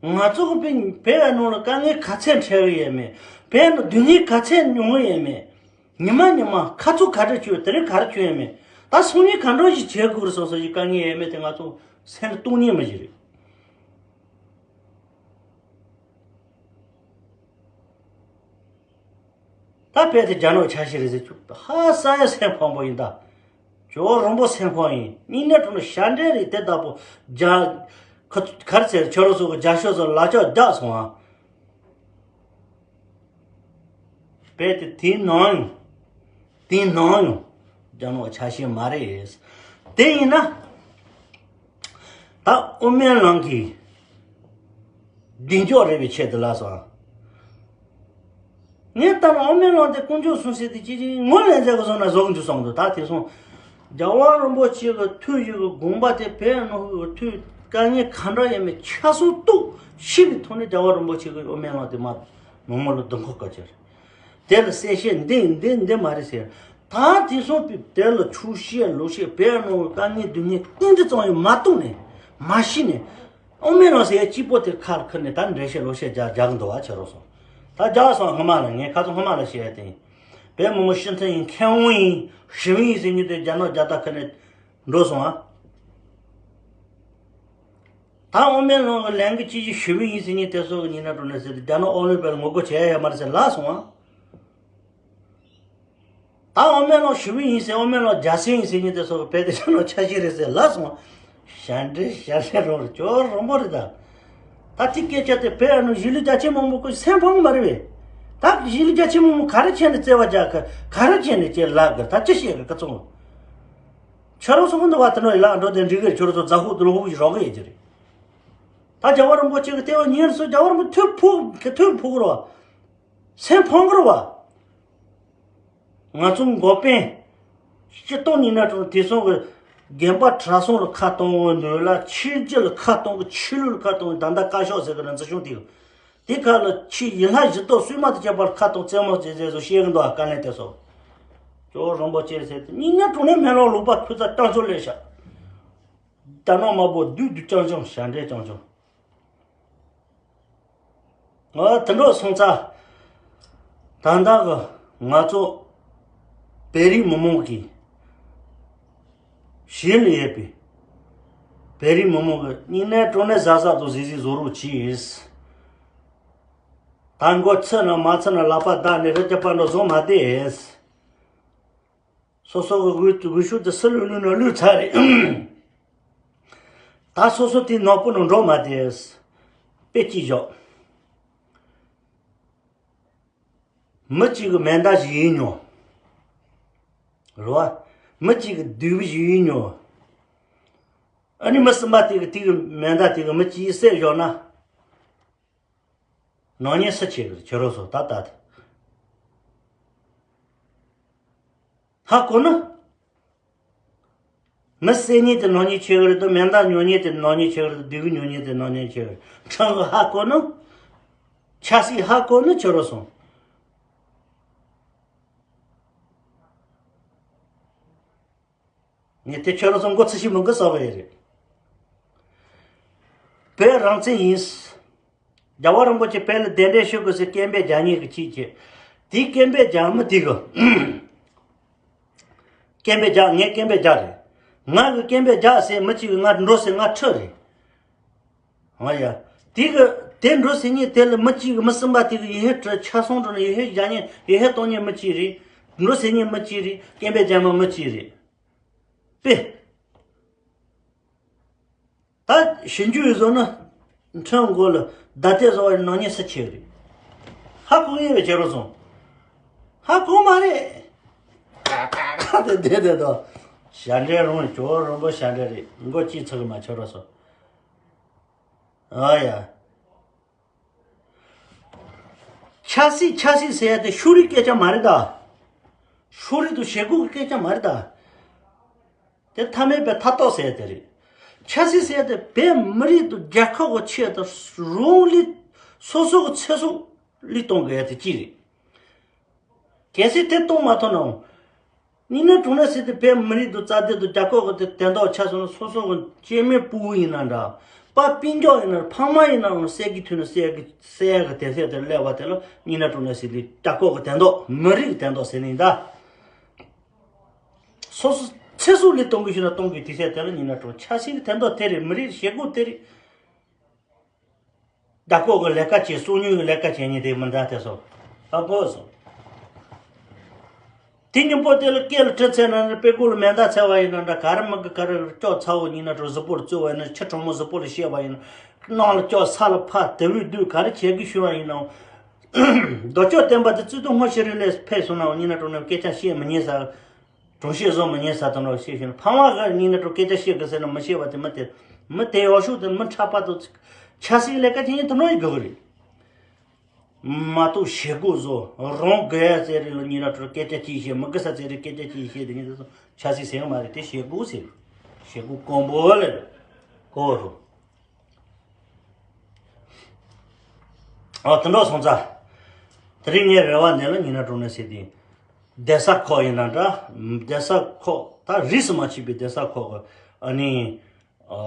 ང་ཚོ་གི་བོད་ནང་ལ་དཀའ་ངལ་ག་ཚད་འཕྲད་གི་ཡོད་མེད། བོད་ནང་སྡུག་བསྔལ་ག་ཚད་མྱོང་གི་ཡོད་མེད། ཉི་མ་ཉི་མ་ཁ་ཚུགས་ག་འདྲ་བྱོས་དེ་རིང་ག་རེ་བྱོས་ཡོད་མེད། ད་སང་ཉིན་ག་འདྲ་ཞིག་བྱེད་དགོས་རེད་སོ་སོ་ཞིག་དཀའ་ངལ་ཡོད་མེད་དེ་ང་ཚོ་སེམས་ལ་སྟོང་ཉིད་མ་ཞིག་རེད། ད་བོད་དེ་རྒྱ་ནག་ཆ་ཤས་རེད་ཟེར་ཆུག་ཧ་ས་ཡ་སེམས་ཕངས་པོ་ཡིན་ད། ཇོ་རོང་པོ་སེམས་ཕངས་ཡིན་གཉིས་ནས་གྲོང་ན་ཞབས་འདྲེན་རེད་དེ་ལྟ་བུ་རྒྱ། ཁ་ཁར་ཚེ་ཁྱོད་རང་ཚོ་གི་རྒྱ་ཤོག་ཚོ་ལ་ལྕགས་རྒྱག་སོང་ཨ། བོད་དེ་དེའི་ནང་ཡང་། དེའི་ནང་ཡང་རྒྱ་ནག་ཆ་ཤས་མ་རེད། དེ་ཡིན་ན། ད་ཨོ་མེན་ལང་གི་བདེ་འཇགས་རེ་བའི་ཆེད་དུ་ལ་སོང་། ངས་ལྟ་ན་ཨོ་མེན་ལང་དེ་དཀོན་མཆོག་གསུམ་ཟེར་དེ་ཅི་ཅི་ངོ་ལེན་མཛད་གི་སོང་ན་བཟོ་གི་འཇུ་སོང་འདུག་ད་དེ་སོང་། རྒྱལ་བ་རིན་པོ་ཆེ་གི་ཐུགས་ཀྱི་གི་དགོངས་པ་དེ་བོད་ནང་གི་ཐུགས་དཀའ་ངལ་ག་འདྲ་ཡིན་མིན་ཆ་ཚང་རྟོགས་ཤེས་པའི་ཐོག་ནས་རྒྱལ་བ་རིན་པོ་ཆེ་གི་ཨོ་མེན་ལང་དེ་མ་མི་མོ་ལ་བདུན་ཁོག་བཀའ་ཁྱེར། དེ་ལ་གསལ་བཤད་འདི་འདི་འདི་མ་རེད་ཟེར། ད་དེ་སོང་པའི་དེ་ལ་ཆོས་བཤད་ལུགས་བཤད་བོད་ནང་གི་དཀའ་ངལ་སྡུག་བསྔལ་ཏིལ་འབྲུ་ཙམ་ཡང་མ་གཏོང་ནས་མ་ཤེས་ནས། ཨོ་མེ་ལོ་ཟེར་སྐྱིད་པོ་དེ་ཁར་ཁུར་ནས་ད་འགྲེལ་བཤད་ལུགས་བཤད་རྒྱག་རྒྱག་གི་འདུག་བ། ཁྱེད་རང་སོང་། ད་རྒྱག་སོང་། སྔོན་མ་ལ་ངས་ཁ་ཚོ་སྔོན་མ་ལ་བཤད་ཡ་དེ་ཡིན། བོད་མི་མང་སྤྱི་འཐུས་ཡིན། མཁས་དབང་ཡིན། ཞི་བ་ཡིན་ཟེར་མཁན་དེ་རྒྱ་ནག་རྒྱ་སྟག་ཁུར་ནས་འགྲོ་སོང་ཨ། ད་ཨོ་མེ་ལོ་གི་ལན་གི་ཅི་ཞིག་ཞི་བ་ཡིན་ཟེར་མཁན་དེ་ཚོ་གི་ཉིན་ན་གྲོ་ནས་ཟེར་ཏེ་རྒྱ་ནག་ཨོ་ལིམ་པིག་ལ་ངོ་རྒོལ་བྱས་ཡ་ཡོད་མ་རེད་ཟེར་ལབ་སོང་ཨ། ད་ཨོ་མེ་ལོ་ཞི་བ་ཡིན་ཟེར། ཨོ་མེ་ལོ་རྒྱ་སེ་ཡིན་ཟེར་མཁན་དེ་ཚོ་གི་བོད་དེ་ཆ་ནོ་ཆ་ཤས་རེད་ཟེར་ལབ་སོང་ཨ། ཞ་འདྲེ་ཞ་འདྲེ་རོ་རེད། ཁྱོད་རོང་པོ་རེད་ད། ད་ཅི་སྐད་ཆ་དེ་བོད་ཨ་ནུ་གཞིས་ལུས་རྒྱ་ཆེ་མང་པོ་ཀུན་སེམས་ཕམ་མ་རེད་པས། ད་གཞིས་ལུས་རྒྱ་ཆེ་མང་པོ་ག་རེ་བྱས་ནས་བརྩེ་བ་རྒྱག་གི། ག་རེ་བྱས་ནས་ཅེས་ལབ་གི། ད་ཅི་བཤད་གི་ཀི་ཚོང་། ཁྱོད་རང་ཚོ་ཀུན་ཏུ་བ་དེ་ནོ་ཡི་ལག་འགྲོ་དེ་འགྲིག་གི། ཁྱོད་རང་ཚོ་ཛ་ཧུ་དུ་ལོ་ཧུ་ཞིག་རོགས་གི་ཡིན་གྱི་རེད། ད་རྒྱལ་བ་རིན་པོ་ཆེ་གི་ལྟེ་བ་ཉིན་སུ་རྒྱལ་བ་རིན་པོ་ཐུགས་ཕུག་གི་ཐུགས་ཕུག་གི་རོ། སེམས་ཕམ་གི་རོ་བ། ང་ཚོ་འགོ་དཔོན་སྤྱི་སྟོང་ཉིན་ན་དྲུང་དེ་སོང་གི་རྒན་པ་གྲྭ་ཚང་ལ་ཁ་གཏོང་བའི་འདོད་ལ། ཆོས་བརྒྱུད་ལ་ཁ་གཏོང་གི། ཆོས་ལུགས་ལ་ཁ་གཏོང་གི། ད་ལྟ་བཀའ་ཤོག་ཟེར་གི་ར་འཛིན་སྐྱོང་དེ། དེ་ཁ་ལ་ཆོས་ཡིན་ལྷ་བཞི་སྟོང་བསོད་ནམས་དང་བཅས་པ་ལ་ཁ་གཏོང་རྩེད་མོ་རྩེ་རྩེ་བཟོ་བཤད་གི་འདུག་ཨ། དཀའ་ལས་དེ་སོ། ཇོ་རིན་པོ་ཆེ་ཟེར་ཏེ་ཉིན་ན་དྲུང་ནས་མེ་ལོང་ལུག་པ་ཁུ་ཚ་རྐྱང་ཚོ་ལས་ཤ། ད་ནང་མ་བོ་བདུད་བདུད་རྐྱང་རྐྱང་ཞ་འདྲེ་རྐྱང་རྐྱང་། ཨ་དེ་འདྲ་སོང་ཙང་། ད་ལྟ་གི་ང་ཚོ་བོད་རིགས་མི་མང་གི་གཞིས་ལུས་ཡོད་པའི་བོད་རིགས་མི་མང་གི་ཉིན་ནས་དྲོ་ནས་གཟའ་གཟའ་དང་གཟིགས་གཟིགས་བཟོ་རོགས་གྱིས། ད་མགོ་ཚོས་ན་མ་ཚོས་ན་ལག་པ་བརྡབས་ནས་རི་རྒྱབ་པ་འགྲོ་བཟོ་མ་བདེ། སོ་སོ་གི་འོས་འོས་ཤོག་དེ་སུ་ལ་བླུགས་ན་བླུགས་ཚར་རེད། ད་སོ་སོ་དེའི་ནག་པོ་ནང་འགྲོ་མ་བདེ། དཔེ་གཅིག་བཞག་མི་གཅིག་གི་མེ་མདའ་ཞིག་ཡིན་མྱོང་། རེད་བ། མི་གཅིག་གི་མདུད་པ་ཞིག་ཡིན་མྱོང་། ཨ་ནི་མི་གསུམ་པ་དེ་གི་དེ་གི་མེ་མདའ་དེ་གི་མི་གཅིག་གིས་བསད་བཞག་ན། ནག་ཉེས་སུ་ཆེ་གི་རེད། ཁྱེད་རང་ཚོ་ད་ལྟ་དེ་ཧ་གོ་ན། མི་བསད་མཁན་དེ་ནག་ཉེས་ཆེ་གི་རེད་དོ། མེ་མདའ་ཉོ་མཁན་དེ་ནག་ཉེས་ཆེ་གི་རེད་དོ། མདུད་པ་ཉོ་མཁན་དེ་ནག་ཉེས་ཆེ་གི་རེད། ཁྲང་གི་ཧ་གོ་ནི། ཆབ་སྲིད་ཧ་གོ་ནི་ཁྱོད་རང་སོང་། ངས་དེ་ཁྱོད་རང་སོང་མགོ་ཚིག་ཤིག་མི་འགི་ཟ་བ་ཡི་རེད། བོད་རང་བཙན་ཡིན། རྒྱལ་བ་རིན་པོ་ཆེ་བོད་ལ་གདན་འདྲེན་ཞུ་དགོས་ཟེར་སྐད་འབོད་རྒྱག་མཁན་གི་ཅིག་བྱས། དེའི་སྐད་འབོད་རྒྱག་མི་དེ་གི། སྐད་འབོད་རྒྱག་ངས་སྐད་འབོད་རྒྱག་རེད། ང་གི་སྐད་འབོད་རྒྱག་ཟེར་མི་གཅིག་གི་ང་འགྲོ་ཟེར་ང་ཁྲིད་རེད། ང་ཡ། དེ་གི་དེ་འགྲོ་ཟེར་མཁན་དེ་ལ་མི་གཅིག་གི་མི་གསུམ་པ་དེ་གི་ཡི་ཧེ་ཁྲིད། ཆ་སོང་འགྲོ་ན་ཡི་ཧེ་རྒྱག་མཁན་ཡི་ཧེ་གཏོང་མཁན་མི་གཅིག་རེད། འགྲོ་ཟེར་མཁན་མི་གཅིག་རེད། སྐད་འབོད་རྒྱག་མི་མི་གཅིག་རེད། དཔེ། ད་ཞིབ་འཇུག་ཡོད་བཟོ་ན། ཁྲིམས་མགོ་ལ་བརྡ་དེ་བཟོ་བའི་ནག་ཉེས་སུ་ཆེ་རེད། ཧ་གོ་ངེས་པའི་ཁྱེད་རང་སོང་། ཧ་གོ་མ་རེད། ཁ་ཁ་དེ་བསྡད་བསྡད་དོ། ཞ་འདྲེ་རང་ཇོ་རིན་པོ་ཞ་འདྲེ་རེད། མགོ་གཅིག་ཚིག་གི་མ་ཁྱེད་རང་སོང་། ཨ་ཡ། ཆབ་སྲིད་ཆབ་སྲིད་ཟེར་ཡ་དེ་ཕྱོགས་རིས་སྐད་ཆ་མ་རེད་ད། ཕྱོགས་རིས་དང་ཞེ་དགུ་གི་སྐད་ཆ་མ་རེད་ད། དེ་མཐའ་མེད་པའི་མཐའ་རྟགས་ཟེར་ཡ་དེ་རེད། ཆབ་སྲིད་ཟེར་ཡ་དེ་བོད་མི་རིགས་དང་རྒྱལ་ཁབ་ཀྱི་ཆེད་དུ་རང་ལུས་སོ་སོ་གི་ཚེ་སྲོག་བློས་གཏོང་དགོས་ཡ་དེ་གཅིག་རེད། གལ་སྲིད་དེ་གཏོང་མ་ཐུབ་ནའང་། ཡིན་ན་གྲོང་ནས་ཟེར་ཏེ་བོད་མི་རིགས་དང་རྩ་དོན་དང་རྒྱལ་ཁབ་ཀྱི་དེ་དོན་དག་ཆ་སོང་ན་སོ་སོ་གི་སྐྱེ་དམན་ཕྲུ་གུ་ཡིན་ན་འདྲ། པ་སྤུན་ཀྱག་ཡིན་ན་ཕ་མ་ཡིན་ནའང་བསད་ཀྱི་ཐུག་ན་བསད་ཀྱི་བསད་ཡ་གི་དེ་ཚད་དེ་སླེབས་པ་དེ་ལ་ཡིན་ན་གྲོང་ནས་ཟེར་ཏེ་རྒྱལ་ཁབ་ཀྱི་དོན་དག་མི་རིགས་ཀྱི་དོན་དག་ཟེར་ནི་ཡིན་ད། སོ་སོ་ཚེ་སྲོག་ལས་གཏོང་གི་ཤི་ན་གཏོང་གི་དེ་ཚད་དེ་ལ་ཡིན་ན་གྲོང་ཆབ་སྲིད་ཀྱི་དོན་དག་དེ་རེད། མི་རིགས་ཞེ་དགུ་དེ་རེད། རྒྱལ་ཁབ་ཀྱི་ལས་ཀ་བྱེད། སོ་ཉུལ་གྱི་ལས་ཀ་བྱེད་མཁན་དེ་མི་འདྲ་དེ་སོ། ཧ་གོ་སོང་། དེ་མཉམ་པོ་དེ་ལ་སྐད་ལ་དྲི་ཚེ་ན་ནི་དཔེ་ཀོ་ལ་མེ་མདའ་ཚེ་བ་ཡིན་ན་འདྲ། ག་རེ་མི་གི་ག་རེ་ལྕགས་ཚ་བོ་ཡིན་ན་འགྲོ་གཟུགས་པོ་ལ་བཙོས་པ་ཡིན་ན། ཆུ་གྲང་མོ་གཟུགས་པོ་ལ་བཤད་པ་ཡིན་ན། ནང་ལ་ལྕགས་ས་ལ་ཕ་དེ་བས་སྡུག་ག་རེ་བྱེད་གི་ཤི་བ་ཡིན་ནའང་། རྡོ་ལྕགས་བསྟན་པ་དེ་བརྩེ་དུང་སྔོན་ཞིག་རིང་ལས་ཕེབས་སོང་ནའང་ཡིན་ན་འགྲོ་ནས་སྐད་ཆ་བཤད་མི་ཉན་ས། གྲོང་གཤིས་བཟོ་མི་ཉན་ས་དང་ནོ་ཤེས་ཤེས་ན་ཕ་མ་ག་ཉིན་ནི་གྲོ་སྐད་ཆ་བཤད་གི་ཟེར་ན་མི་ཤེས་པ་དེ་མི་དེ། མི་དེ་ཡོ་ཤུག་དེ་མི་འཁྲབ་པ་དང་ཆབ་སྲིད་ལས་ཀ་བྱེད་ཉིན་དུ་ནོ་ཡི་དགོས་གི་རེད། མ་གཏོགས་ཞེ་དགུ་བཟོ་རང་དགོས་ཡ་ཟེར་རེད་ལ་ཉིན་ན་གྲོ་སྐད་ཆ་ཅིག་བཤད། མི་དགོས་ས་ཟེར་རེད་སྐད་ཆ་ཅིག་བཤད་དེ་ཉིན་དུ་ཆབ་སྲིད་ཟེར་ཡོད་མ་རེད། དེ་ཞེ་དགུ་ཟེར། ཞེ་དགུ་དཀོན་པོ་ལ་གོ་རུ། ཨོ་དེ་འདྲ་སོང་ཙང་། དེ་རིང་ངའི་རེ་བ་འདི་ལ་ཉི་ན་ཀྲོང་ནས་ཟེར་དེ། གདན་ས་ཁག་ཡིན་ན་འདྲ། གདན་ས་ཁག་ད་རིས་སུ་མ་ཆད་པའི་གདན་ས་ཁག་གི་ཨ་ནི། ཨ།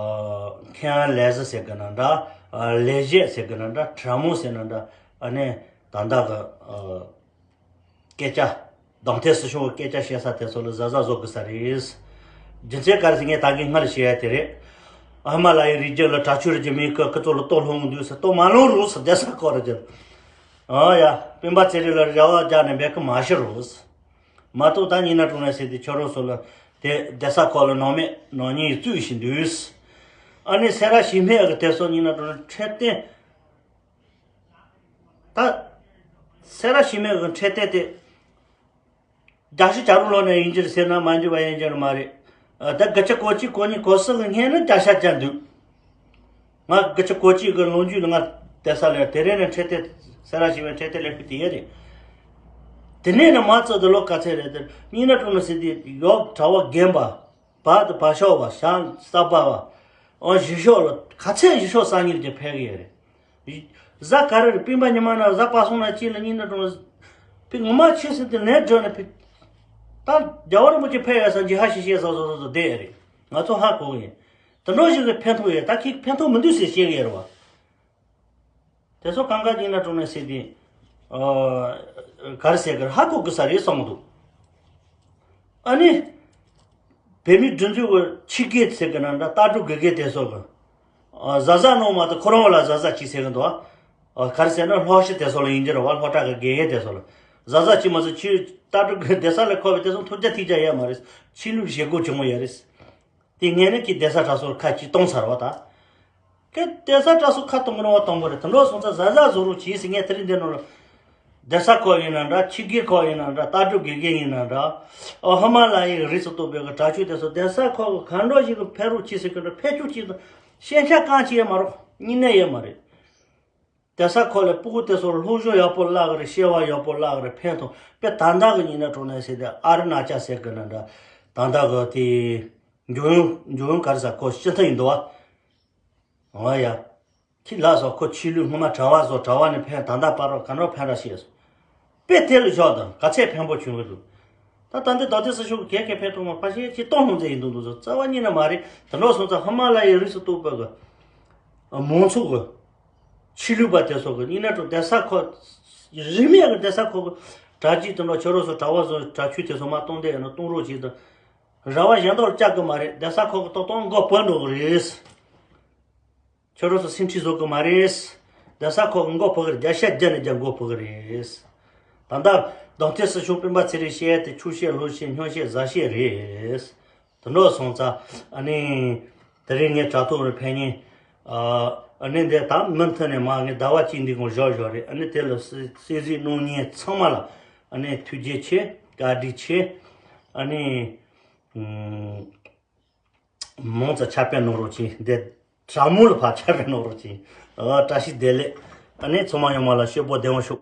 མཁན་པ་ལས་བཟོ་ཟེར་གི་ན་འདྲ། ཨ། ལས་བྱེད་ཟེར་གི་ན་འདྲ། གྲྭ་མོ་ཟེར་ན་འདྲ། ཨ་ནི་ད་ལྟ་གི། ཨ། སྐད་ཆ། གདན་སྟེང་སྲིད་སྐྱོང་གི་སྐད་ཆ་བཤད་ས་དེ་ཚོ་ལ་གཟབ་གཟབ་བཟོ་དགོས་ས་རེད། རྒྱུ་མཚན་ག་རེ་ཟེར་ངས་ད་གིན་སྔར་བཤད་ཡ་དེ་རེད། ཨ་མ་ལ་ཡི་རིགས་རྒྱུད་ལ་དྲག་ཆུ་རི་རྒྱུ་མེད་ཀི་ཁི་ཚོ་ལ་ལྟོ་སློང་གི་འདུག་ཟེར། ལྟོ་མ་སློང་རོགས་ཟེར། གདན་ས་ཁག་རི་རྒྱུ། ཨ་ཡ། སྤེན་པ་ཚེ་རིང་ལ་རེ་བ་རྒྱག་ནས་འབད་ཀི་མ་ཤི་རོགས། མ་གཏོགས་ད་ཉི་ན་ཀྲོང་ནས་ཟེར་དེ་ཁྱོད་རང་ཚོ་ལ་དེ་གདན་ས་ཁག་ལ་ནང་མི་ནང་ཉིན་ཡི་བཙུགས་ཤིག་འདུག། ཨ་ནི་སེ་ར་ཞིང་སྨད་གི་དེ་ཚོ་ཉི་ན་ཀྲོང་ནས་འཕྲོད་བསྟེན། ད་སེ་ར་ཞིང་སྨད་གི་འཕྲོད་བསྟེན་དེ། རྒྱ་ཤི་བྱ་རུ་ལོ་ནས་ཡིན་གྱི་རེད་ཟེར་ན་མ་འགྱུར་བ་ཡིན་གྱི་རེད་མ་རེད། ཨ། ད་དགུ་བཅུ་གོ་གཅིག་གོ་གཉིས་གོ་གསུམ་གི་སྔོན་ནས་རྒྱ་ཤ་རྒྱག་འདུག། ང་དགུ་བཅུ་གོ་གཅིག་གི་ལོ་མཇུག་ལ་ང་གདན་ས་ལ་དེ་རིང་ནས་འཕྲོད་བསྟེན་སེ་ར་ཞིང་སྨད་འཕྲོད་བསྟེན་ལས་ཁུལ་དེ་ཡོད་རེད། དེ་ནས་ནི་མ་ཚོ་དེ་ལོ་ག་ཚད་རེད། དེ་ཉི་ན་ཀྲོང་ནས་ཟེར་དེ་ཡོག་གྲྭ་བ་རྒན་པ། བར་དུ་བར་ཤོག་པ། ཞང་གསར་པ་བ། ཨོ་གཞི་ཤོག་ལ་ག་ཚད་གཞི་ཤོག་གསར་རྙིང་རྒྱུ་ཕེབས་ཀྱི་ཡོད་རེད། གཟའ་ག་རེ་རེད། སྤེན་པ་ཉི་མ་ན་གཟའ་པ་སངས་ན་ཅི་ལ་ཉིན་ན་གྲོང་། ཕི་ངོ་མ་ཆེ་ཟེར་དེ་ལན་སྒྲོན་ནས་ཕི། ད་རྒྱལ་བ་རིན་པོ་ཆེ་ཕེབས་ཡ་ས་འཇིགས་ཧ་ཤི་ཤི་ས་སོ་སོ་སོ་བསྡད་ཡ་རེད། ང་ཚོ་ཧ་གོ་གི་ཡིན། དེ་འདྲ་ཞིག་གི་ཕན་ཐོགས་ཡོད། ད་ཁྱེད་ཕན་ཐོགས་མི་འདུག་ཟེར་བཤད་གི་ཡོད་རེད་བ། དེ་ཚོ་གང་ག་ཉིན་ན་གྲོང་ནས་ཟེར་དེ། ཨ། ག་རེ་ཟེར་གི་རེད། ཧ་གོ་གི་ས་རེད་བསམ་གི་འདུག། ཨ་ནི། བོད་མིའི་སྒྲིག་འཛུགས་ཀྱི་ཕྱི་རྒྱལ་ཟེར་གི་ན་འདྲ། ལྟ་གྲུབ་དགེ་རྒན་དེ་ཚོ་གི། ཨ། གཟབ་གཟབ་གནང་མ་གཏོགས་ཁོ་རང་ལ་གཟབ་གཟབ་གྱིས་ཟེར་གི་འདུག། ཨ། ག་རེ་ཟེར་ན་སློབ་ཕྱི་དེ་ཚོ་ལ་ཡིན་གྱི་རེད་བ། སློབ་གྲྭ་གི་དགེ་རྒན་དེ་ཚོ་ལ་གཟབ་གཟབ་གྱིས་མ་ཟེར། ཁྱོད་ལྟ་གྲུབ་གི་གདན་ས་ལ་ཁོ་བའི་དེ་ཚོ་ཐུགས་རྒྱ་ཐིག་རྒྱ་ཡོད་མ་རེད། ཕྱི་ལུགས་བཞེས་སྒོ་བྱུང་བ་ཡོད་རེད། དེ་ངས་ནི་ཁྱེད་གདན་ས་གྲྭ་ཚོར་ཁ་ཅིག་གཏོང་ཚར་བ་ད། ཁྱེད་གདན་ས་གྲྭ་ཚོ་ཁ་གཏོང་གི་རེད་བ། གཏོང་གི་རེད། དེ་འདྲ་སོང་ཙང་གཟབ་གཟབ་བཟོ་རོགས་གྱིས་ཟེར། ངས་དེ་རིང་འདི་ནང་ལ། གདན་ས་ཁག་ཡིན་ན་འདྲ། ཕྱི་རྒྱལ་ཁག་ཡིན་ན་འདྲ། ལྟ་གྲུབ་དགེ་རྒན་ཡིན་ན་འདྲ། ཨོ་ཧི་མ་ལ་ཡའི་རིགས་སུ་གཏོགས་པའི་གི་དྲག་ཤུལ་དེ་ཚོ་གདན་ས་ཁག་གི་གང་འདྲ་ཞིག་གི་ཕེབས་རོགས་གྱིས་ཟེར་གི་འདྲ། ཕེབས་ཆོག་གྱིས་དང་ཤེས་བྱ་གང་ཅི་ཡོད་མ་རོགས། གཉིས་ནས་ཡོད་མ་རེད། གདན་ས་ཁག་ལ་སྤུ་གུ་དེ་ཚོར་སློབ་སྦྱོང་ཡག་པོ་བསླབ་གི་རེད། བཤད་པ་ཡག་པོ་བསླབ་གི་རེད། ཕན་ཐོགས་པས། ད་ལྟ་གི་ཉིན་ན་གྲོང་ནས་ཟེར་དེ་ཨ་རུ་ན་ཅལ་ཟེར་གི་ན་འདྲ། ད་ལྟ་གི་དེ། འཇོན་ཡོན་འཇོན་ཡོན་ག་རེ་ཟ་ཁོ་སྤྱི་མཐུན་ཡིན་འདུག་བ། འོ་ཡ། ཁྱི་ལ་སོགས་ཁོ་ཆོས་ལུགས་སྔོན་མ་གྲྭ་བ་བཟོ། གྲྭ་བ་ནས་ཕན། ད་ལྟ་བར་རོགས་ག་འདྲ་ཕན་ར་ཤེས་སོ། དཔེ་དེ་ལ་ཞོག་དང་ག་ཚད་ཕན་པོ་བྱུང་གི་འདུག། ད་ད་འདི་ད་ལྟའི་སྲིད་ཤོག་གི་གལ་གལ་ཕན་ཐོགས་མ་ཕ་ཤེས་ཅི་གཏོང་ལྷུང་ཚེ་ཡིན་འདུག་འདུག་ཟོ། རྩ་བ་ཉིད་ནས་མ་རེད། དེ་འདྲ་སོང་ཙང་ཧི་མ་ལ་ཡའི་རིགས་སུ་གཏོགས་པ་གི་མང་ཚོགས་གི་ཆོས་ལུགས་པ་དེ་ཚོ་གི་ཉིན་ན་གྲོ་གདན་ས་ཁག་རིས་མེད་གི་གདན་ས་ཁག་གི་གྲྭ་རྒྱུན་དེ་འདྲ་ཁྱོད་རང་ཚོ་གྲྭ་བ་ཚོ་གྲྭ་ཆོས་དེ་ཚོ་མ་གཏོང་དེ་ཡིན་ན་གཏོང་རོགས་གྱིས་དང་། ར་བ་གཞན་དག་ལ་བཅག་གི་མ་རེད། གདན་ས་ཁག་གི་ཏོག་ཏོག་མགོ་བོར་འགྲོ་གི་རེད། ཁྱོད་རང་ཚོ་སེམས་ཁྲལ་བཟོ་གི་མ་རེད། གདན་ས་ཁག་གི་མགོ་ཕུག་གི་རེད། བརྒྱ་ཆ་བརྒྱ་ནས་བརྒྱ་མགོ་ཕུག་གི་རེད། ད་ལྟ་གདན་སྟེང་སྲིད་སྐྱོང་སྤེན་པ་ཚེ་རིང་བཤད་དེ་ཆོས་བཤད་ལུགས་བཤད་སྨྱོ་བཤད་ཟ་བཤད་རེད། དེ་འདྲ་སོང་ཙང་ཨ་ནི། དེ་རིང་ངས་དྲ་ཐོག་རུ་ཕེབས་ཉིན། ཨ་ནི་འདི་ད་མུ་མཐུད་ནས་མ་ངས་ཟླ་བ་གཅིག་འདི་གོང་བཞག་བཞག་རེད། ཨ་ནི་དེ་ལ་གསན་གཟིགས་གནང་མཁན་ཚང་མ་ལ་ཨ་ནི་ཐུགས་རྗེ་ཆེ། བཀའ་དྲིན་ཆེ། ཨ་ནི། ཨུམ། མང་ཙམ་ཕྱག་དཔེ་གནང་རོགས་གྱིས། འདི་དྲ་མོ་ལ་ཕར་ཕྱག་དཔེ་གནང་རོགས་གྱིས། ཨ། བཀྲ་ཤིས་བདེ་ལེགས། ཨ་ནི་ཚང་མ་ཡོང་མ་ལ་ཤོད་པོ་བདེ་མོ་ཤོག།